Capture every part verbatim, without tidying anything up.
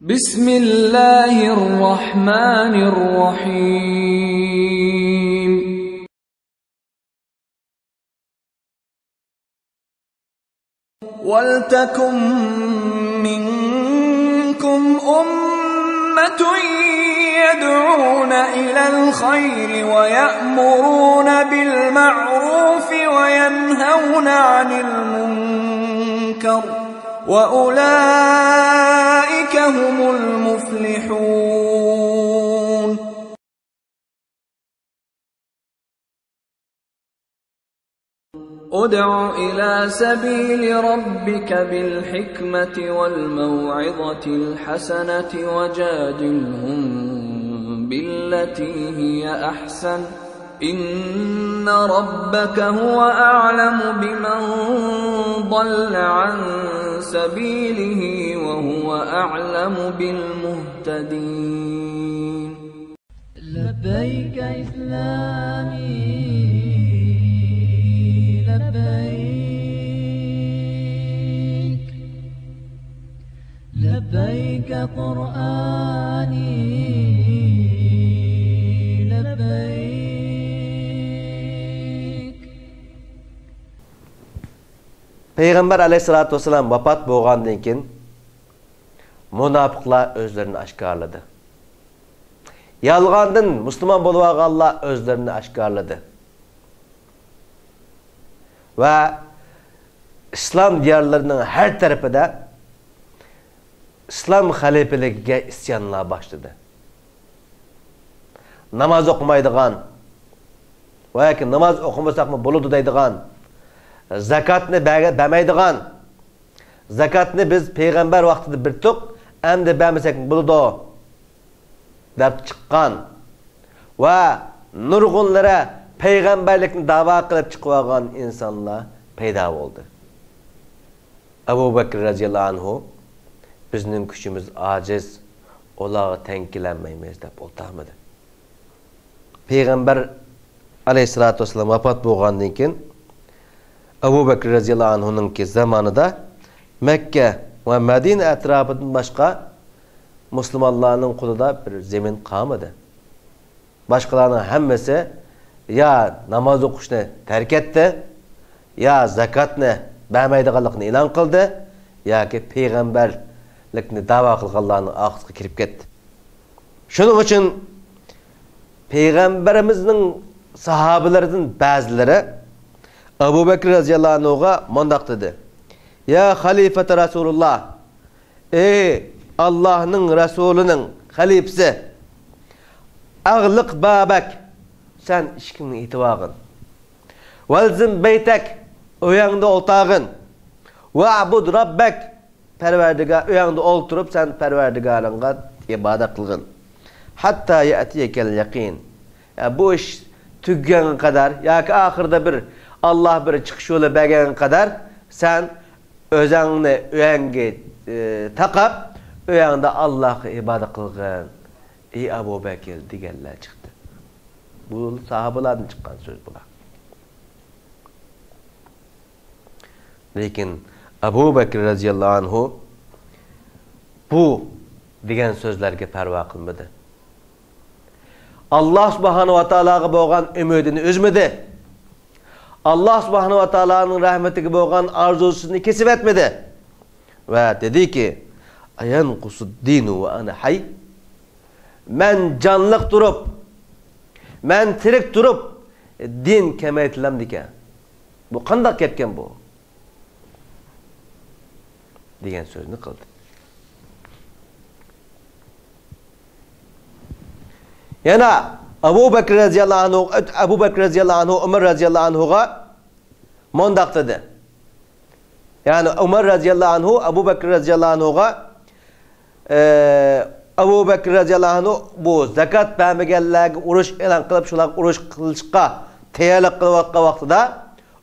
بسم الله الرحمن الرحيم. ولتكن منكم أمة يدعون إلى الخير ويأمرون بالمعروف وينهون عن المنكر وأولئك هم المفلحون. ادع إلى سبيل ربك بالحكمة والموعظة الحسنة وجادلهم بالتي هي أحسن، إن ربك هو أعلم بمن ضل عن سبيله وهو أعلم بالمهتدين. لبيك إسلامي لبيك، لبيك قرآني لبيك. پەيغەمبەر ئەلەيھىسسالاتۇ ۋەسسالام ۋاپات بولغاندىن كېيىن، مۇناپىقلار ئۆزلىرىنى ئاشكارىلىدى. يالغاندىن مۇسۇلمان بولۇۋالغانلار ئۆزلىرىنى ئاشكارىلىدى. ۋە ئىسلام دىيارلىرىنىڭ ھەر تەرىپىدە ئىسلام خەلىپىلىكىگە ئىسيانلار باشلىدى. ناماز ئوقۇمايدىغان ۋە ياكى ناماز ئوقۇمىساقمۇ بولىدۇ دەيدىغان، زاكاتنى بەرگە-، بەرمەيدىغان، زاكاتنى بىز پەيغەمبەر ۋاقتىدا بەرتۇق، ئەمدى بەرمىسەك بولىدۇ دەپ چىققان ۋە نۇرغۇنلىرى پەيغەمبەرلىكنى داۋا قىلىپ چىقىۋالغان ئىنسانلار پەيدا بولدى. ئەبۇ بەكرى رەزىياللاھۇ ئەنھۇ، بىزنىڭ كۈچىمىز ئاجىز، ئۇلارغا تەڭ كېلەلمەيمىز دەپ ئولتۇرمىدى. پەيغەمبەر ئەلەيھىسسالاتۇ ۋەسسالام ۋاپات بولغاندىن كېيىن، ئەبۇ بەكرى رەزىياللاھۇ ئەنھۇنىڭكى زامانىدا مەككە ۋە مەدىنە ئەتراپىدىن باشقا مۇسۇلمانلارنىڭ قولىدا بىر زېمىن قالمىدى. باشقىلارنىڭ ھەممىسى يا ناماز ئوقۇشنى تەرك ئەتتى، يا زاكاتنى بەرمەيدىغانلىقىنى ئېلان قىلدى، ياكى پەيغەمبەرلىكنى داۋا قىلغانلارنىڭ ئارقىسىغا كىرىپ كەتتى. شۇنىڭ ئۈچۈن پەيغەمبىرىمىزنىڭ ساھابىلىرىدىن بەزىلىرى ئەبۇ بەكرى رەزىياللاھۇ ئەنھۇغا مۇنداق دېدى: يا خەلىپەتە رەسۇلۇللاھ، ئەي ئاللاھنىڭ رەسۇلىنىڭ خەلىپىسى، ئەغلىق بابەك، سەن ئىشىكىڭنى ئېتىۋالغىن. ۋەلزىم بەيتەك، ئۆيۈڭدە ئولتۇرغىن. ۋەئبۇد رەببەك، پەرۋەردىگار، ئۆيۈڭدە ئولتۇرۇپ سەن پەرۋەردىگارىڭغا ئىبادەت قىلغىن. ھەتتا يەئتىيەكەل يەقىن. يا، بۇ ئىش تۈگىگەنگە قەدەر ياكى ئاخىرىدا بىر ئاللاھ بىر چىقىش يولى بەرگەنگە قەدەر سەن ئۆزۈڭنى ئۆيۈڭگە، ئى، تاقاپ، ئۆيۈڭدە ئاللاھقا ئىبادەت قىلغىن، ئەي ئەبۇ بەكىر، دېگەنلەر چىقتى. بۇ ساھابىلاردىن چىققان سۆز بۇلار. لېكىن ئەبۇ بەكرى رەزىياللاھۇ ئەنھۇ بۇ دېگەن سۆزلەرگە پەرۋا قىلمىدى. ئاللاھ سۇبھانەھۇ ۋە تائالاغا بولغان ئۈمىدىنى ئۈزمىدى. ئاللاھ سۇبھانەھۇ ۋە تائالانىڭ رەھمىتىگە بولغان ئارزۇسىنى كېسىۋەتمىدى. ۋە دېدىكى، ئەيەنقۇسۇددىنۇ ۋە ئەنە ھەي؟ مەن جانلىق تۇرۇپ، مەن تىرىك تۇرۇپ، دىن كېمەيتىلەمدىكەن؟ بۇ قانداق گەپكەن بۇ؟ دېگەن سۆزنى قىلدى. يەنە ئەبۇ بەكرى رەزىياللاھۇ ئەنھۇ، ئەبۇ بەكرى رەزىياللاھۇ ئەنھۇ، ئۆمەر رەزىياللاھۇ ئەنھۇغا مۇنداق دېدى. يەنى ئۆمەر رەزىياللاھۇ ئەنھۇ، ئەبۇ بەكرى رەزىياللاھۇ ئەنھۇغا، ئە، ئەبۇ بەكرى رەزىياللاھۇ ئەنھۇ بۇ زاكات بەرمىگەنلەرگە ئۇرۇش ئېلان قىلىپ، شۇلارغا ئۇرۇش قىلىشقا تەييارلىق قىلىۋاتقان ۋاقتىدا،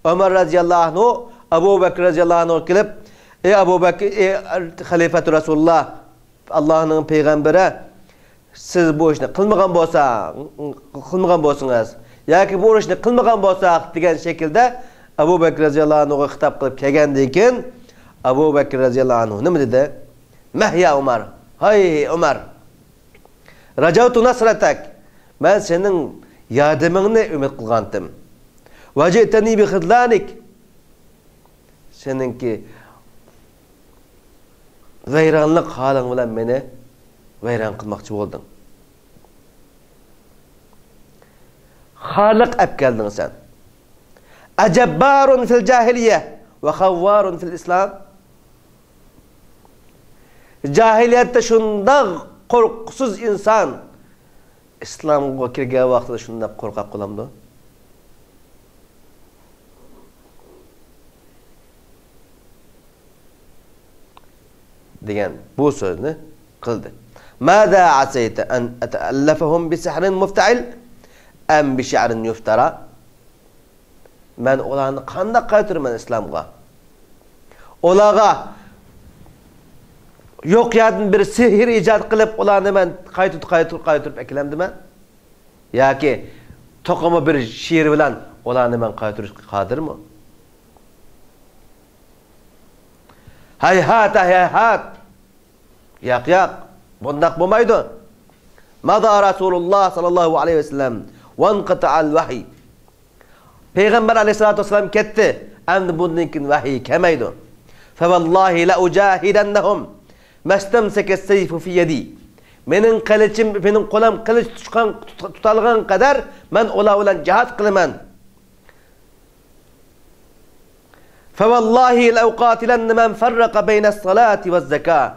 ئۆمەر رەزىياللاھۇ ئەنھۇ ئەبۇ بەكرى رەزىياللاھۇ ئەنھۇغا كېلىپ، ئەي ئەبۇ بەكرى، ئەي خەلىپەتۇ رەسۇلۇللاھ، ئاللاھنىڭ پەيغەمبىرى، سىز بۇ ئىشنى قىلمىغان بولسا، قىلمىغان بولسىڭىز ياكى بۇ ئۇرۇشنى قىلمىغان بولساق دېگەن شەكىلدە ئەبۇ بەكرى رەزىياللاھۇ ئەنھۇغا خىتاب قىلىپ كەلگەندىن كېيىن، ئەبۇ بەكرى رەزىياللاھۇ ئەنھۇ نېمە دېدى؟ مەھ يا ئۆمەر، ھاي ئۆمەر، رجوت نصرتك، مەن سېنىڭ ياردىمىڭنى ئۈمىد قىلغانتىم. وجئتني بخذلانك، سېنىڭكى ۋەيرانلىق ھالىڭ بىلەن مېنى ۋەيران قىلماقچى بولدۇڭ. خارلىق ئەپ كەلدىڭ سەن. أجبار في الجاهلية وخوار في الإسلام. جاھىلىيەتتە شۇنداق قورقۇسىز ئىنسان ئىسلامغا كىرگەن ۋاقتىدا شۇنداق قورقاق بولامدۇ؟ دېگەن بۇ سۆزنى قىلدى. ماذا عسيت أن أتألفهم بسحر مفتعل أم بشعر يفترى؟ مەن ئۇلارنى قانداق قايتۇرىمەن ئىسلامغا؟ ئۇلارغا يوق يەردىن بىر سېھىر ئىجاد قىلىپ، ئۇلارنى مەن قايتۇرۇپ، قايتۇرۇپ، قايتۇرۇپ ئەكېلەمدىمەن؟ ياكى توقۇما بىر شېئىر بىلەن ئۇلارنى مەن قايتۇرۇشقا قادىرمۇ؟ ھەيھات، ھەيھات! ياق، ياق، بۇنداق بولمايدۇ. مضى رسول الله صلى الله عليه وسلم وانقطع الوحي. پەيغەمبەر ئەلەيھىسسالاتۇ ۋەسسالام كەتتى، ئەمدى بۇندىن كېيىن ۋەھىي كەلمەيدۇ. فوالله لأجاهدنهم ما استمسك السيف في يدي. مېنىڭ قىلىچىم، مېنىڭ قولۇم قىلىچ تۇتقان، تۇت-، تۇتالىغان قەدەر مەن ئۇلار بىلەن جىھاد قىلىمەن. فوالله لأقاتلن من فرق بين الصلاة والزكاة.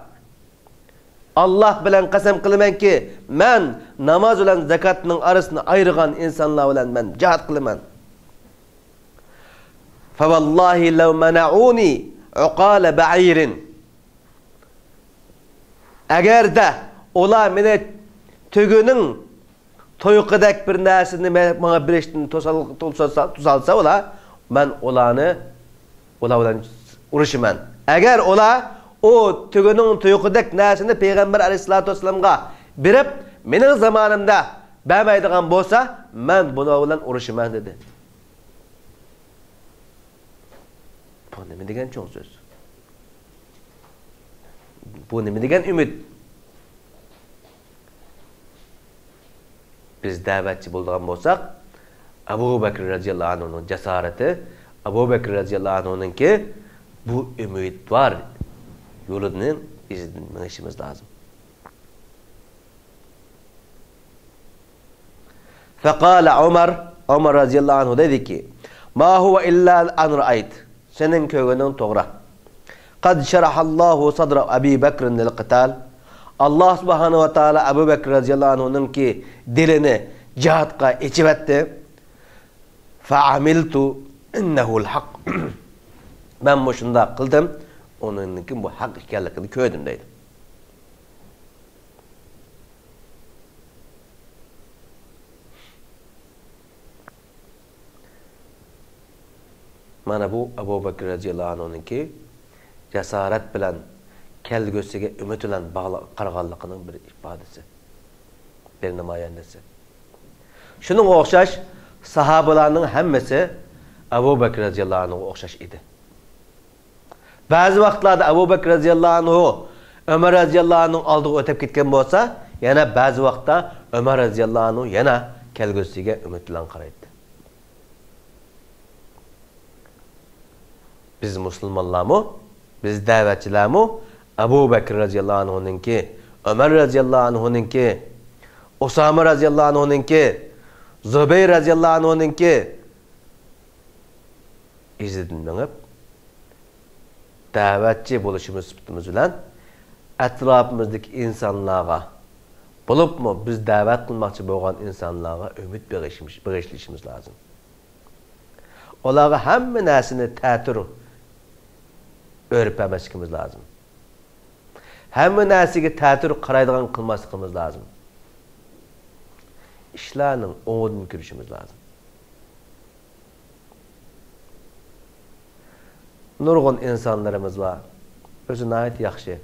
ئاللاھ بىلەن قەسەم قىلىمەنكى، مەن ناماز بىلەن زاكاتنىڭ ئارىسىنى ئايرىغان ئىنسانلار بىلەن مەن جىھاد قىلىمەن. فوالله لو منعوني عقال بعير. ئەگەردە ئۇلار مېنى تۆگىنىڭ تۇيىقىدەك بىر نەرسىنى مە-، ماڭا بېرىشتىن توسال-، توسالسا، توسالسا ئۇلار، مەن ئۇلارنى، ئۇلار بىلەن ئۇرۇشىمەن. ئەگەر ئۇلار ئۇ تۆگىنىڭ تۇيىقىدەك نەرسىنى پەيغەمبەر ئەلەيھىسسالاتۇ ۋەسسالامغا بېرىپ، مېنىڭ زامانىمدا بەرمەيدىغان بولسا، مەن بۇلار بىلەن ئۇرۇشىمەن، دېدى. بۇ نېمە دېگەن چوڭ سۆز؟ بۇ نېمە دېگەن ئۈمىد؟ بىز دەۋەتچى بولىدىغان بولساق، ئەبۇ بەكرى رەزىياللاھۇ ئەنھۇنىڭ جاسارىتى، ئەبۇ بەكرى رەزىياللاھۇ ئەنھۇنىڭكى بۇ ئۈمىدۋار يولىنىڭ ئىزىدىن مېڭىشىمىز لازىم. فقال عمر، ئۆمەر رەزىياللاھۇ ئەنھۇ دېدىكى، ما هو إلا أن رأيت، سېنىڭ كۆرگىنىڭ توغرا. قد شرح الله صدر أبي بكر للقتال، ئاللاھ سۇبھانەھۇ ۋە تائالا ئەبۇ بەكرى رەزىياللاھۇ ئەنھۇنىڭكى دىلىنى جىھادقا ئېچىۋەتتى. فعملت إنه الحق، مەن مۇشۇنداق قىلدىم، ئۇنىڭدىن كېيىن بۇ ھەق ئىكەنلىكىنى كۆردۈم، دەيدۇ. مانا بۇ ئەبۇ بەكرى رەزىياللاھۇ ئەنھۇنىڭكى جاسارەت بىلەن، كەلگۈسىگە ئۈمىد بىلەن باغلا-، قارىغانلىقىنىڭ بىر ئىپادىسى، بىر نامايەندىسى. شۇنىڭغا ئوخشاش ساھابىلارنىڭ ھەممىسى ئەبۇ بەكرى رەزىياللاھۇ ئەنھۇغا ئوخشاش ئىدى. بەزى ۋاقىتلاردا ئەبۇ بەكرى رەزىياللاھۇ ئەنھۇ ئۆمەر رەزىياللاھۇ ئەنھۇنىڭ ئالدىغا ئۆتۈپ كەتكەن بولسا، يەنە بەزى ۋاقىتتا ئۆمەر رەزىياللاھۇ ئەنھۇ يەنە كەلگۈسىگە ئۈمىد بىلەن قارايتتى. بىز مۇسۇلمانلارمۇ، بىز دەۋەتچىلەرمۇ ئەبۇ بەكرى رەزىياللاھۇ ئەنھۇنىڭكى، ئۆمەر رەزىياللاھۇ ئەنھۇنىڭكى، ئۇسامە رەزىياللاھۇ ئەنھۇنىڭكى، زۇبەير رەزىياللاھۇ ئەنھۇنىڭكى ئىزىدىن مېڭىپ، دەۋەتچى بولۇشىمىز سۈپىتىمىز بىلەن ئەتراپىمىزدىكى ئىنسانلارغا، بولۇپمۇ بىز دەۋەت قىلماقچى بولغان ئىنسانلارغا ئۈمىد بېغىشلىشىمىز، بېغىشلىشىمىز لازىم. ئۇلارغا ھەممە نەرسىنى تەتۈر ئۆرە بەرمەسلىكىمىز لازىم. ھەممە نەرسىگە تەتۈر قارايدىغان قىلماسلىقىمىز لازىم. ئىشلارنىڭ ئوڭىدىن كۆرۈشىمىز لازىم. نۇرغۇن ئىنسانلىرىمىز بار. ئۆزى ناھايىتى ياخشى.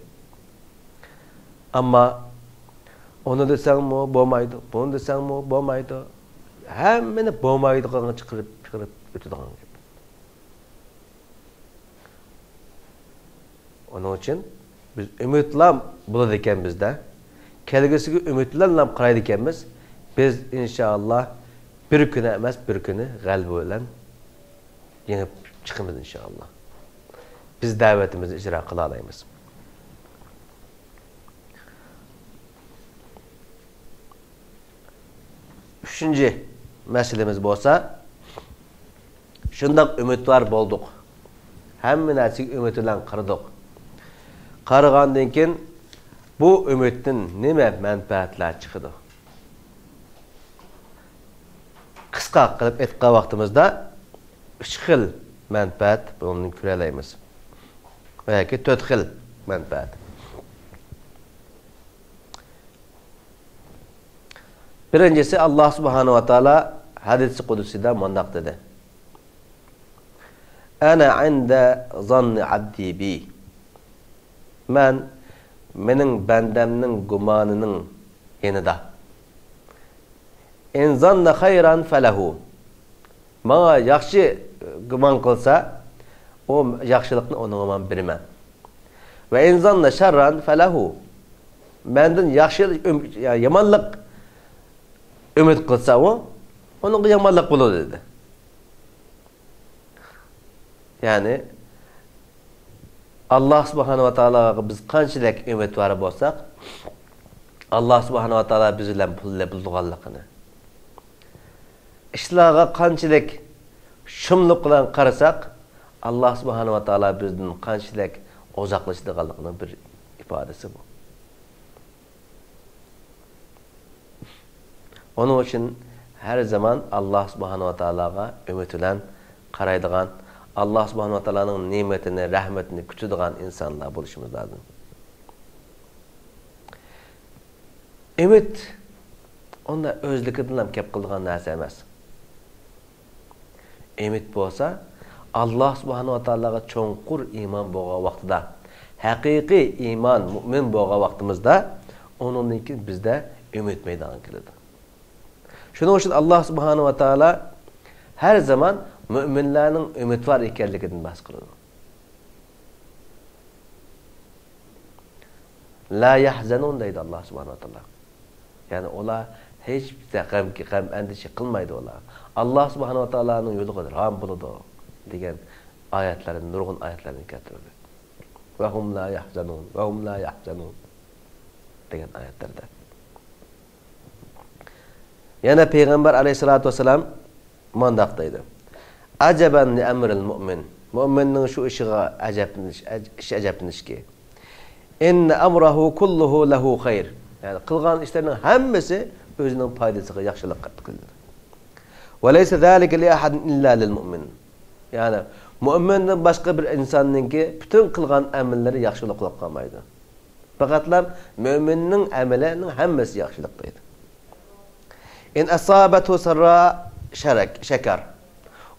ئەمما ئۇنى دېسەڭمۇ بولمايدۇ، بۇنى دېسەڭمۇ بولمايدۇ. ھەممىنى بولمايدىغانغا چىقىرىپ، چىقىرىپ ئۆتىدىغان گەپ. ئۇنىڭ ئۈچۈن بىز ئۈمىدۋار بولىدىكەن بىزدە. كەلگۈسىگە ئۈمىد بىلەن قارايدىكەنمىز. بىز ئىنشائاللا بىر كۈنى ئەمەس، بىر كۈنى غەلىبە بىلەن يېڭىپ چىقىمىز ئىنشائاللا. بىز دەۋىتىمىزنى ئىجرا قىلالايمىز. ئۈچىنچى مەسىلىمىز بولسا، شۇنداق ئۈمىدۋار بولدۇق. ھەممە نەرسىگە ئۈمىد بىلەن قارىدۇق. قارىغاندىن كېيىن بۇ ئۈمىدتىن نېمە مەنپەئەتلەر چىقىدۇ؟ قىسقا قىلىپ ئېيتقان ۋاقتىمىزدا ئۈچ خىل مەنپەئەت بۇنىڭدىن كۆرەلەيمىز. ياكى تۆت خىل مەنپەئەت. بىرىنچىسى، ئاللا سۇبھانەھۇ ۋە تائالا ھەدىسى قۇدسىيدا مۇنداق دېدى: «ئەنە ئىندە زاننى ئەبدى بى.» مەن مېنىڭ بەندەمنىڭ گۇمانىنىڭ يېنىدا. «ئىن زاننە خەيرەن فەلەھۇ.» ماڭا ياخشى گۇمان قىلسا، ئۇ ياخشىلىقنى ئۇنىڭغا مەن بېرىمەن. «ۋە ئىن زاننە شەررەن فەلەھۇ.» مەندىن ياخشى، يا-، يامانلىق ئۈمىد قىلسا ئۇ، ئۇنىڭغا يامانلىق بولىدۇ دېدى. يەنى، ئاللا سۇبھانەھۇ ۋە تائالاغا بىز قانچىلىك ئۈمىدۋار بولساق، ئاللا سۇبھانەھۇ ۋە تائالا بىز بىلەن پۇل بولىدىغانلىقىنى، ئىشلارغا قانچىلىك شۇملۇق بىلەن قارىساق، ئاللا سۇبھانەھۇ ۋە تائالا بىزدىن قانچىلىك ئۇزاقلىشىدىغانلىقىنىڭ بىر ئىپادىسى بۇ. ئۇنىڭ ئۈچۈن ھەر زامان ئاللا سۇبھانەھۇ ۋە تائالاغا ئۈمىد بىلەن قارايدىغان، ئاللا سۇبھانەھۇ ۋە تائالانىڭ نېمىتىنى، رەھمىتىنى كۈتىدىغان ئىنسانلار بولۇشىمىز لازىم. ئۈمىد ئۇنداق ئۆزلۈكىدىنلا كەپ قىلىدىغان نەرسە ئەمەس. ئۈمىد بولسا، ئاللا سۇبھانەھۇ ۋە تائالاغا چوڭقۇر ئىمان بولغان ۋاقتىدا، ھەقىقىي ئىمان، مۇئمىن بولغان ۋاقتىمىزدا، ئۇنىڭدىن كېيىن بىزدە ئۈمىد مەيدانغا كېلىدۇ. شۇنىڭ ئۈچۈن ئاللا سۇبھانەھۇ ۋە تائالا ھەر زامان مۇئمىنلارنىڭ ئۈمىدۋار ئىكەنلىكىدىن بەھس قىلىدۇ. «لا يەھزەنۇن» دەيدۇ ئاللا سۇبھانەھۇ ۋە تائالا. يەنى ئۇلار ھېچ غەم، غەم ئەندىشە قىلمايدۇ ئۇلار. ئاللا سۇبھانەھۇ ۋە تائالانىڭ يولىغا راۋان بولىدۇ دېگەن ئايەتلەردىن، نۇرغۇن ئايەتلەرنى كەلتۈردى. «ۋەھۇم لا يەھزەنۇن، ۋەھۇم لا يەھزەنۇن» دېگەن ئايەتلەردە. يەنە پەيغەمبەر ئەلەيھىسسالاتۇ ۋەسسالام مۇنداق دەيدۇ: «ئەجەبەن لىئەمرىل مۇئمىن.» مۇئمىننىڭ شۇ ئىشىغا ئەجەبلىنىش، ئەج-، ئىش ئەجەبلىنىشكى. «ئىننە ئەمرەھۇ كۇللۇھۇ لەھۇ خەير.» يەنى قىلغان ئىشلىرىنىڭ ھەممىسى ئۆزىنىڭ پايدىسىغا، ياخشىلىققا قىلىنىدۇ. «ۋەلەيسە زالىكە لىئەھەدىن ئىللا لىل مۇئمىن.» يەنى مۇئمىندىن باشقا بىر ئىنساننىڭكى پۈتۈن قىلغان ئەمەللىرى ياخشىلىق بولۇپ قالمايدۇ. پەقەتلا مۆمىننىڭ ئەمىلىنىڭ ھەممىسى ياخشىلىق دەيدۇ. «ئىن ئەسابەتھۇ سەررا شەرەك-، شەكەر.»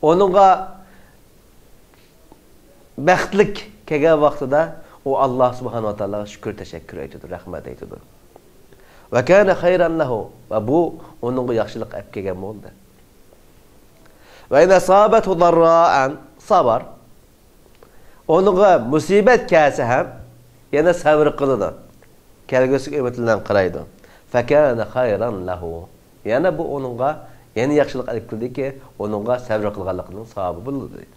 ئۇنىڭغا بەختلىك كەلگەن ۋاقتىدا ئۇ ئاللا سۇبھانەھۇ ۋە تائالاغا شۈكۈر، تەشەككۈر ئېيتىدۇ، رەھمەت ئېيتىدۇ. «ۋە كانە خەيرەن لەھۇ.» ۋە بۇ ئۇنىڭغا ياخشىلىق ئەپ كەلگەن بولدى. «ۋە ئىن ئەسابەتھۇ زەررائەن سەبەر.» ئۇنىڭغا مۇسىبەت كەلسە ھەم يەنە سەۋر قىلىدۇ. كەلگۈسىگە ئۈمىد بىلەن قارايدۇ. «فەكانە خەيرەن لەھۇ.» يەنە بۇ ئۇنىڭغا يەنە ياخشىلىق ئېلىپ كېلىدىكى، ئۇنىڭغا سەۋر قىلغانلىقىنىڭ ساۋابى بولىدۇ دەيدۇ.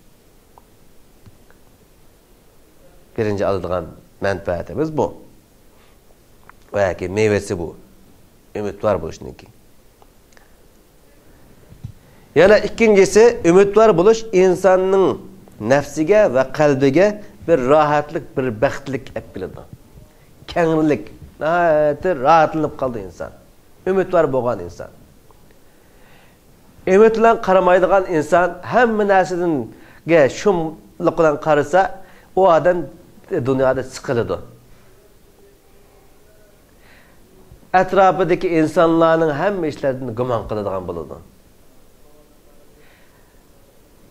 بىرىنچى ئالىدىغان مەنپەئەتىمىز بۇ. ۋە ياكى مېۋىسى بۇ. ئۈمىدۋار بولۇشنىڭكى. يەنە ئىككىنچىسى، ئۈمىدۋار بولۇش ئىنساننىڭ نەپسىگە ۋە قەلبىگە بىر راھەتلىك، بىر بەختلىك ئەپ كېلىدۇ. كەڭرىلىك، ناھايىتى راھەتلىنىپ قالىدۇ ئىنسان. ئۈمىدۋار بولغان ئىنسان. ئۈمىد بىلەن قارىمايدىغان ئىنسان ھەممە نەرسىگە شۇملۇق بىلەن قارىسا، ئۇ ئادەم دۇنيادا سىقىلىدۇ. ئەتراپىدىكى ئىنسانلارنىڭ ھەممە ئىشلىرىدىن گۇمان قىلىدىغان بولىدۇ.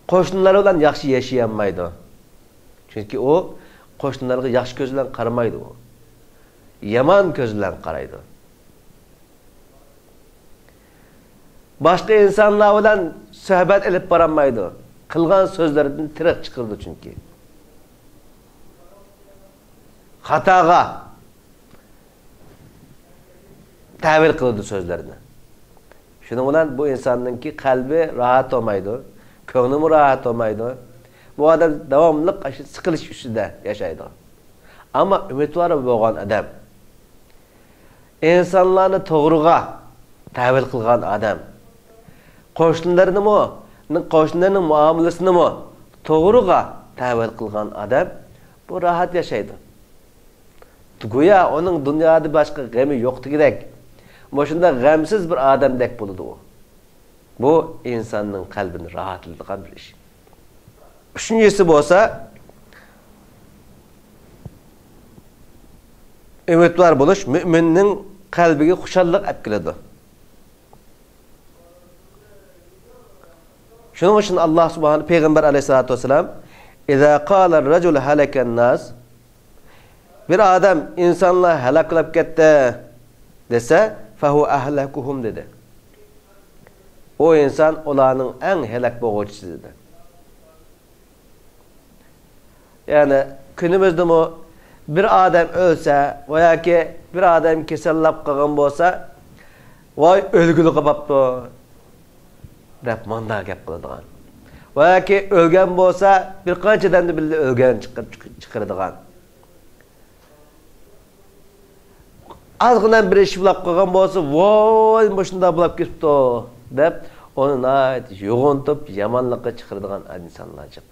قوشنىلار بىلەن ياخشى ياشىيالمايدۇ. چۈنكى ئۇ قوشنىلارغا ياخشى كۆز بىلەن قارىمايدۇ ئۇ. يامان كۆز بىلەن قارايدۇ. باشقا ئىنسانلار بىلەن سۆھبەت ئېلىپ بارالمايدۇ. قىلغان سۆزلىرىدىن تىرىق چىقىرىدۇ چۈنكى. خاتاغا تەۋىل قىلىدۇ سۆزلەرنى. شۇنىڭ بىلەن بۇ ئىنساننىڭكى قەلبى راھەت بولمايدۇ، كۆڭلىمۇ راھەت بولمايدۇ. بۇ ئادەم داۋاملىق ئاشۇ سىقىلىش ئۈستىدە ياشايدۇ. ئەمما ئۈمىدۋار بولغان ئادەم، ئىنسانلارنى توغرىغا تەۋىل قىلغان ئادەم، قوشنىلىرىنىمۇ، قوشنىلىرىنىڭ مۇئامىلىسىنىمۇ توغرىغا تەۋىل قىلغان ئادەم، بۇ راھەت ياشايدۇ. گويا ئۇنىڭ دۇنيادا باشقا غېمى يوقتىكىدەك، مۇشۇنداق غەمسىز بىر ئادەمدەك بولىدۇ ئۇ. بۇ ئىنساننىڭ قەلبىنى راھەتلىتىدىغان بىر ئىش. ئۈچىنچىسى بولسا، ئۈمىدۋار بولۇش مۆمىننىڭ قەلبىگە خۇشاللىق ئەپ كېلىدۇ. شۇنىڭ ئۈچۈن ئاللا سۇبھانە، پەيغەمبەر ئەلەيھىسسالاتۇ ۋەسسالام، «ئىزا قالە رەجۇل ھەلەكەن ناس»، بىر ئادەم، ئىنسانلار ھالاك بولۇپ كەتتى دېسە، «فەھۇ ئەھلەكۇھۇم» دېدى. ئۇ ئىنسان ئۇلارنىڭ ئەڭ ھالاك بولغۇچىسى دېدى. يەنى كۈنىمىزدىمۇ بىر ئادەم ئۆلسە ۋە ياكى بىر ئادەم كېسەللەپ قالغان بولسا، «ۋاي، ئۆلگىلى قاپتۇ» دەپ ماندا گەپ قىلىدىغان. ۋە ياكى ئۆلگەن بولسا، بىر قانچە ئادەمنى بىللە ئۆلگەن چىقىرىپ چىق-، چىقىرىدىغان. ئازغىنە بىر ئىش بولاپ قالغان بولسا، «ۋاي، مۇشۇنداق بولاپ كېتىپتۇ» دەپ، ئۇنى ناھايىتى يوغىنىتىپ، يامانلىققا چىقىرىدىغان ئىنسانلار جىق.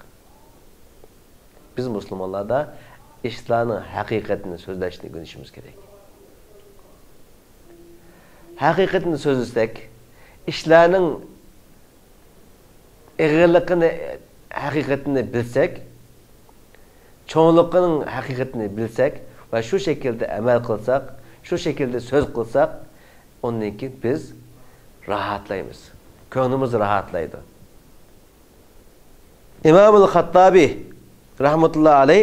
بىز مۇسۇلمانلاردا ئىشلارنىڭ ھەقىقەتنى سۆزلەشنى ئۆگىنىشىمىز كېرەك. ھەقىقەتنى سۆزلىسەك، ئىشلارنىڭ ئېغىرلىقىنى، ھەقىقەتنى بىلسەك، چوڭلۇقىنىڭ ھەقىقەتنى بىلسەك ۋە شۇ شەكىلدە ئەمەل قىلساق، شۇ شەكىلدە سۆز قىلساق، ئۇندىن كېيىن بىز راھەتلەيمىز. كۆڭلىمىز راھەتلەيدۇ. ئىمامۇل خاتتابى رەھمەتۇللا ئەلەي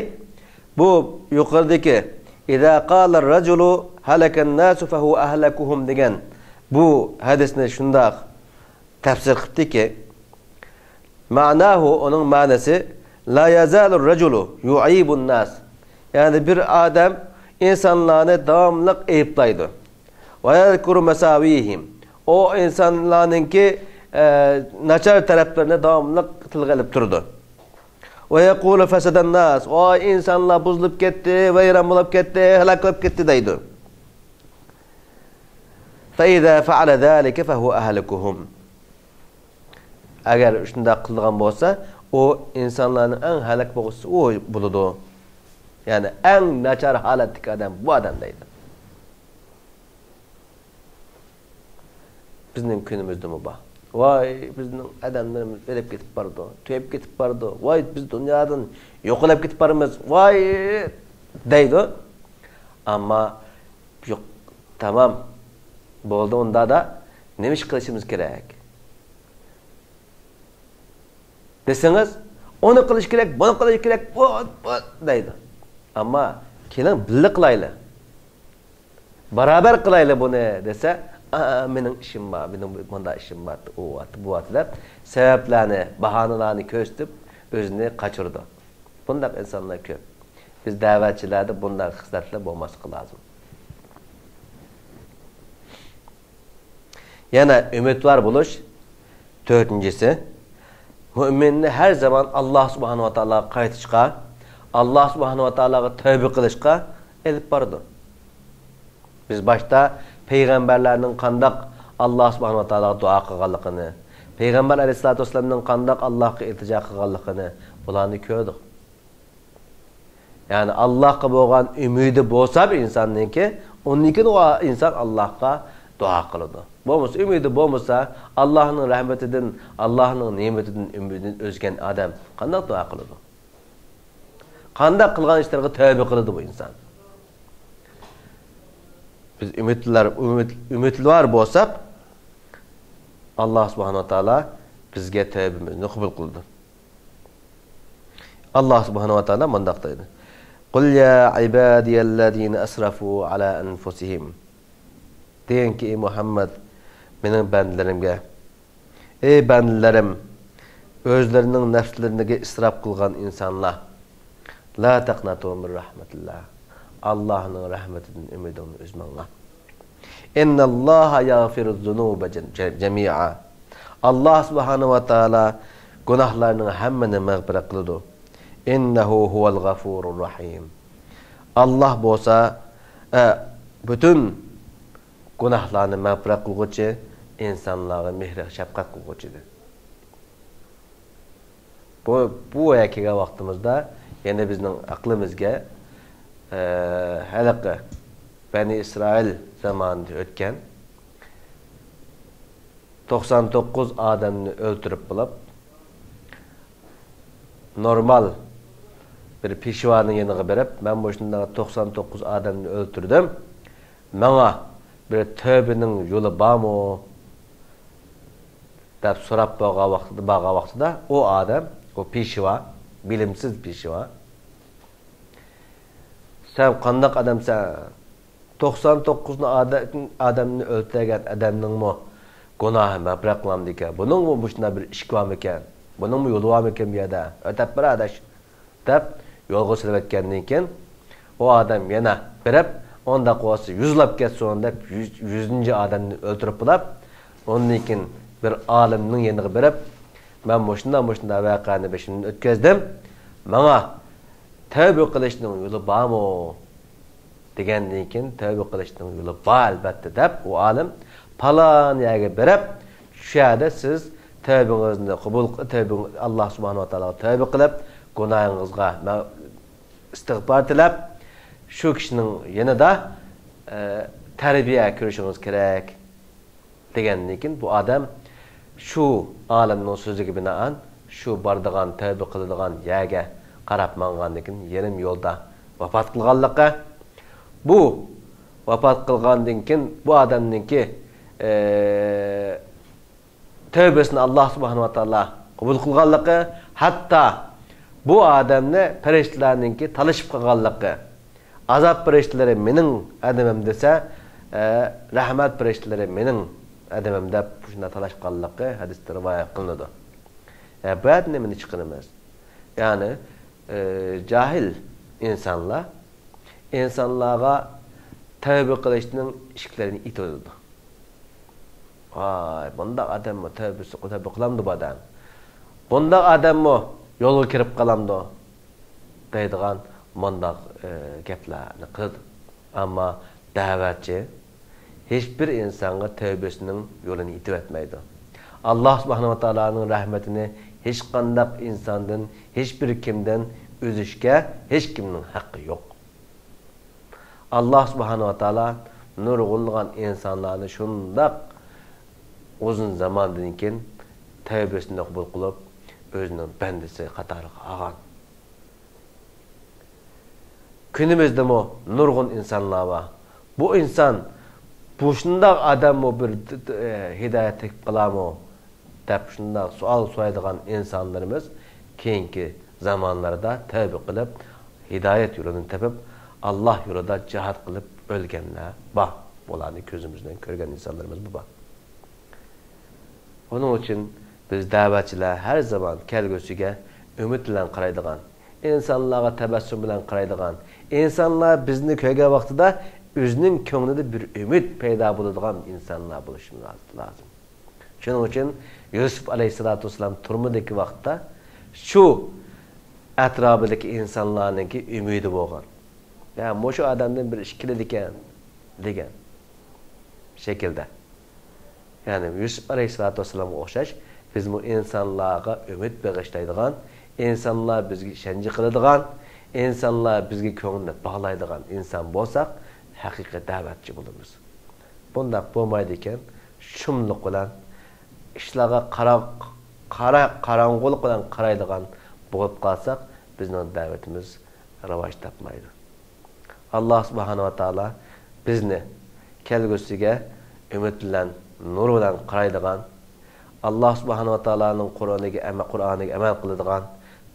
بۇ يۇقىرىدىكى «ئىزا قالە رەجۇلۇ ھەلەكەن ناسۇ فەھۇ ئەھلەكۇھۇم» دېگەن بۇ ھەدىسنى شۇنداق تەپسىر قىپتىكى، مەناھۇ، ئۇنىڭ مەنىسى، لا يەزالۇر رەجۇلۇ يۇئەيبۇن ناس، يەنى بىر ئادەم ئىنسانلارنى داۋاملىق ئەيىبلەيدۇ. ۋە يەزكۇرۇ مەساۋىھىم، ئۇ ئىنسانلارنىڭكى، ئە، ناچار تەرەپلىرىنى داۋاملىق تىلغا ئېلىپ تۇرىدۇ. ۋە يەقۇلۇ فەسەدەن ناس، ۋاي، ئىنسانلار بۇزۇلۇپ كەتتى، ۋەيران بولۇپ كەتتى، ھالاك بولۇپ كەتتى دەيدۇ. فَإِذَا فَعَلَ ذَلِكَ فَهُوَ أَهْلَكُهُمْ. ئەگەر شۇنداق قىلىدىغان بولسا، ئۇ ئىنسانلارنىڭ ئەڭ ھالاك بولغۇچىسى ئۇ بولىدۇ. يەنى ئەڭ ناچار ھالەتتىكى ئادەم بۇ ئادەم دەيدۇ. بىزنىڭ كۈنىمىزدىمۇ بار. ۋاي، بىزنىڭ ئادەملىرىمىز ئۆلۈپ كېتىپ بارىدۇ، تۈگەپ كېتىپ بارىدۇ. ۋاي، بىز دۇنيادىن يوقىلىپ كېتىپ بارىمىز. ۋاي دەيدۇ. ئەمما يوق، تامام. بولدى ئۇندادا نېمە ئىش قىلىشىمىز كېرەك؟ دېسىڭىز، ئۇنى قىلىش كېرەك، بۇنى قىلىش كېرەك، بۇ، بۇ دەيدۇ. ئەمما كېلىڭ بىللە قىلايلى. بارابەر قىلايلى بۇنى دېسە، ئا، مېنىڭ ئىشىم بار، مېنىڭ مۇنداق ئىشىم بار، ئۇ بار، بۇ بار دەپ سەۋەبلەرنى، باھانىلارنى كۆرسىتىپ ئۆزىنى قاچۇرىدۇ. بۇنداق ئىنسانلار كۆپ. بىز دەۋەتچىلەردە بۇنداق خىسلەتلەر بولماسلىقى لازىم. يەنە ئۈمىدۋار بولۇش، تۆتىنچىسى، مۆمىننى ھەر زامان ئاللا سۇبھانەھۇ ۋە تائالاغا قايتىشقا، ئاللا سۇبھانەھۇ ۋە تائالاغا تەۋبە قىلىشقا ئېلىپ بارىدۇ. بىز باشتا پەيغەمبەرلەرنىڭ قانداق ئاللا سۇبھانەھۇ ۋە تائالاغا دۇئا قىلغانلىقىنى، پەيغەمبەر ئەلەيھىسسالاتۇ ۋەسسالامنىڭ قانداق ئاللاغا ئىلتىجا قىلغانلىقىنى، بۇلارنى كۆردۇق. يەنى ئاللاھقا بولغان ئۈمىدى بولسا بىر ئىنساننىڭكى، ئۇندىن كېيىن ئۇ ئىنسان ئاللاھقا دۇئا قىلىدۇ. بولمىسا، ئۈمىدى بولمىسا، ئاللاھنىڭ رەھمىتىدىن، ئاللاھنىڭ نېمىتىدىن ئۈمىدىنى ئۈزگەن ئادەم قانداق دۇئا قىلىدۇ؟ قانداق قىلغان ئىشلىرىغا تەۋبە قىلىدۇ بۇ ئىنسان؟ بىز ئۈمىدلار، ئۈمىد، ئۈمىدۋار بولساق، ئاللاھ سۇبھانەھۇ ۋە تائالا بىزگە تەۋبىمىزنى قوبۇل قىلىدۇ. ئاللاھ سۇبھانەھۇ ۋە تائالا مۇنداق دەيدۇ: «قۇل يا ئىبادىيەللەزىنە ئەسرەفۇ ئەلا ئەنفۇسىھىم.» دېگىنكى، ئەي مۇھەممەد، مېنىڭ بەندىلىرىمگە، ئەي بەندىلىرىم، ئۆزلىرىنىڭ نەپسلىرىگە ئىسراپ قىلغان ئىنسانلار، لا تەقنەتۇ مىن رەھمەتىللا، ئاللاھنىڭ رەھمىتىدىن ئۈمىدىڭنى ئۈزمەڭلار. ئىنناللاھا يەغفىرۇز زۇنۇبە جەمىئا. ئاللاھ سۇبھانەھۇ ۋە تائالا گۇناھلارنىڭ ھەممىنى مەغپىرەت قىلىدۇ. ئىننەھۇ ھۇۋەل غەفۇرۇر رەھىم. ئاللاھ بولسا، ئە، پۈتۈن گۇناھلارنى مەغپىرەت قىلغۇچى، ئىنسانلارغا مېھرى شەپقەت قىلغۇچىدۇر. بۇ، بۇ ئايەت كەلگەن ۋاقتىمىزدا يەنە بىزنىڭ ئەقلىمىزگە، ئە، ھېلىقى بەنى ئىسرائىل زامانىدا ئۆتكەن توقسان توققۇز ئادەمنى ئۆلتۈرۈپ بولۇپ، نورمال بىر پېشۋانىڭ يېنىغا بېرىپ، مەن مۇشۇنداق توقسان توققۇز ئادەمنى ئۆلتۈردۈم، ماڭا بىر تەۋبىنىڭ يولى بارمۇ؟ دەپ سوراپ بولغان ۋاقتىدا، بارغان ۋاقتىدا ئۇ ئادەم، ئۇ پېشۋا، بىلىمسىز پېشۋا، سەن قانداق ئادەمسەن؟ توقسان توققۇزنى ئادە-، ئادەمنى ئۆلتۈرگەن ئادەمنىڭمۇ گۇناھى مەغپىرەت قىلامدىكەن؟ بۇنىڭمۇ مۇشۇنداق بىر ئىشىكى بارمىكەن؟ بۇنىڭمۇ يولى بارمىكەن بۇ يەردە؟ ئۆتەپ بار ئاداش، دەپ يولغا سېلىۋەتكەندىن كېيىن، ئۇ ئادەم يەنە بېرىپ، ئۇنداق بولسا يۈزلەپ كەتسۇن دەپ، يۈز، يۈزىنچى ئادەمنى ئۆلتۈرۈپ بولاپ، ئۇندىن كېيىن بىر ئالىمنىڭ يېنىغا بېرىپ، مەن مۇشۇنداق، مۇشۇنداق ۋەقەنى بېشىمدىن ئۆتكۈزدۈم، ماڭا تەۋبە قىلىشنىڭ يولى بارمۇ؟ دېگەندىن كېيىن، تەۋبە قىلىشنىڭ يولى بار، ئەلۋەتتە، دەپ، ئۇ ئالىم پالان يەرگە بېرىپ، شۇ يەردە سىز تەۋبىڭىزنى قوبۇل، تەۋبىڭ-، ئاللا سۇبھانەھۇ ۋە تائالاغا تەۋبە قىلىپ، گۇناھىڭىزغا مە-، ئىستىغپار تىلەپ، شۇ كىشىنىڭ يېنىدا، ئە، تەربىيە كۆرۈشىڭىز كېرەك. دېگەندىن كېيىن، بۇ ئادەم شۇ ئالىمنىڭ سۆزىگە بىنائەن، شۇ بارىدىغان، تەۋبە قىلىدىغان يەرگە قاراپ ماڭغاندىن كېيىن، يېرىم يولدا ۋاپات قىلغانلىقى. بۇ ۋاپات قىلغاندىن كېيىن، بۇ ئادەمنىڭكى، ئى، تەۋبىسىنى ئاللا سۇبھانەھۇ ۋە تائالا قوبۇل قىلغانلىقى، ھەتتا بۇ ئادەمنى پەرىشتىلەرنىڭكى تالىشىپ قالغانلىقى، ئازاب پەرىشتىلىرى مېنىڭ ئادىمىم دېسە، ئە، رەھمەت پەرىشتىلىرى مېنىڭ ئادىمىم دەپ شۇنداق تالاشقانلىقى ھەدىستە رىۋايەت قىلىنىدۇ. ئە، بۇ يەردىن نېمىنى چىقىرىمىز؟ يەنى، ئە، جاھىل ئىنسانلار ئىنسانلارغا تەۋبە قىلىشنىڭ ئىشىكلىرىنى ئېتىۋېتىدۇ. ۋاي، بۇنداق ئادەممۇ تەۋبىسى، تەۋبە قىلامدۇ بۇ ئادەم؟ بۇنداق ئادەممۇ يولغا كىرىپ قالامدۇ؟ دەيدىغان مۇنداق، ئى، گەپلەرنى قىلىدۇ. ئەمما دەۋەتچى ھېچبىر ئىنسانغا تەۋبىسىنىڭ يولىنى ئېتىۋەتمەيدۇ. ئاللا سۇبھانەھۇ ۋە تائالانىڭ رەھمىتىنى ھېچقانداق ئىنساندىن، ھېچبىر كىمدىن ئۈزۈشكە ھېچكىمنىڭ ھەققى يوق. ئاللا سۇبھانەھۇ ۋە تائالا نۇرغۇنلىغان ئىنسانلارنى شۇنداق ئۇزۇن زاماندىن كېيىن تەۋبىسىنى قوبۇل قىلىپ، ئۆزىنىڭ بەندىسى قاتارىغا ئالغان. كۈنىمىزدىمۇ نۇرغۇن ئىنسانلار بار. بۇ ئىنسان، بۇ شۇنداق ئادەممۇ بىر ھىدايەت تېپىپ قالارمۇ؟ دەپ شۇنداق سوئال سورايدىغان ئىنسانلىرىمىز كېيىنكى زامانلاردا تەۋبە قىلىپ، ھىدايەت يولىنى تېپىپ، ئاللا يولىدا جىھاد قىلىپ ئۆلگەنلەر بار. بۇلارنى كۆزىمىز بىلەن كۆرگەن ئىنسانلىرىمىزمۇ بار. ئۇنىڭ ئۈچۈن بىز دەۋەتچىلەر ھەر زامان كەلگۈسىگە ئۈمىد بىلەن قارايدىغان، ئىنسانلارغا تەبەسسۇم بىلەن قارايدىغان، ئىنسانلار بىزنى كۆرگەن ۋاقتىدا ئۆزىنىڭ كۆڭلىدە بىر ئۈمىد پەيدا بولىدىغان ئىنسانلار بولۇشىمىز لازىم. شۇنىڭ ئۈچۈن يۈسۈپ ئەلەيھىسسالاتۇ ۋەسسالام تۈرمىدىكى ۋاقىتتا شۇ ئەتراپىدىكى ئىنسانلارنىڭكى ئۈمىدى بولغان. يا، مۇشۇ ئادەمدىن بىر ئىش كېلىدىكەن، دېگەن شەكىلدە. يەنى يۈسۈپ ئەلەيھىسسالاتۇ ۋەسسالامغا ئوخشاش، بىزمۇ ئىنسانلارغا ئۈمىد بېغىشلايدىغان، ئىنسانلار بىزگە ئىشەنچ قىلىدىغان، ئىنسانلار بىزگە كۆڭلىنى باغلايدىغان ئىنسان بولساق، ھەقىقىي دەۋەتچى بولىمىز. بۇنداق بولمايدىكەن، شۇملۇق بىلەن ئىشلارغا قارا-، قارا-، قاراڭغۇلۇق بىلەن قارايدىغان بولۇپ قالساق، بىزنىڭ دەۋىتىمىز راۋاج تاپمايدۇ. ئاللا سۇبھانەھۇ ۋە تائالا بىزنى كەلگۈسىگە ئۈمىد بىلەن، نۇر بىلەن قارايدىغان، ئاللا سۇبھانەھۇ ۋە تائالانىڭ قۇرئانىگە ئەمە-، قۇرئانىگە ئەمەل قىلىدىغان،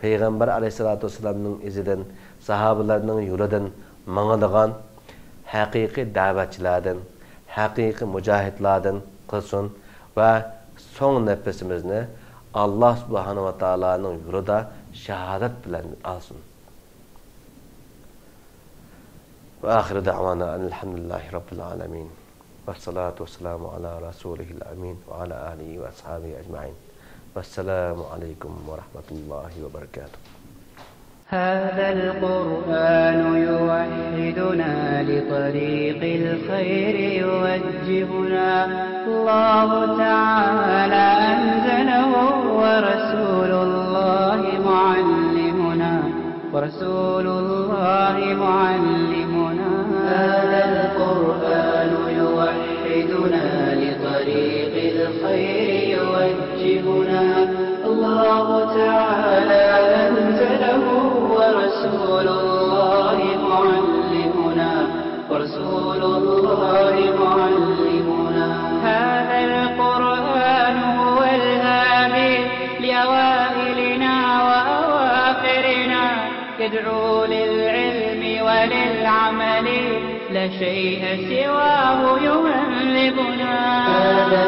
پەيغەمبەر ئەلەيھىسسالاتۇ ۋەسسالامنىڭ ئىزىدىن، ساھابىلەرنىڭ يولىدىن ماڭىدىغان ھەقىقىي دەۋەتچىلەردىن، ھەقىقىي مۇجاھىدلاردىن قىلسۇن ۋە سوڭ نەپىسىمىزنى ئاللا سۇبھانەھۇ ۋە تائالانىڭ يولىدا شاھادەت بىلەن ئالسۇن. وآخر دعوانا أن الحمد لله رب العالمين. والصلاة والسلام على رسوله الأمين وعلى آله وأصحابه أجمعين. والسلام عليكم ورحمة الله وبركاته. هذا القرآن يوحدنا، لطريق الخير يوجهنا. الله تعالى أنزله، ورسول الله معلمنا، ورسول الله معلمنا. هذا القرآن يوحدنا، لطريق الخير يوجهنا. الله تعالى أنزله، ورسول الله معلمنا، ورسول الله معلمنا. هذا القرآن هو الهادي لأوائلنا وأواخرنا، يدعو للعلم وللعمل، لا شيء سواه يهذبنا. هذا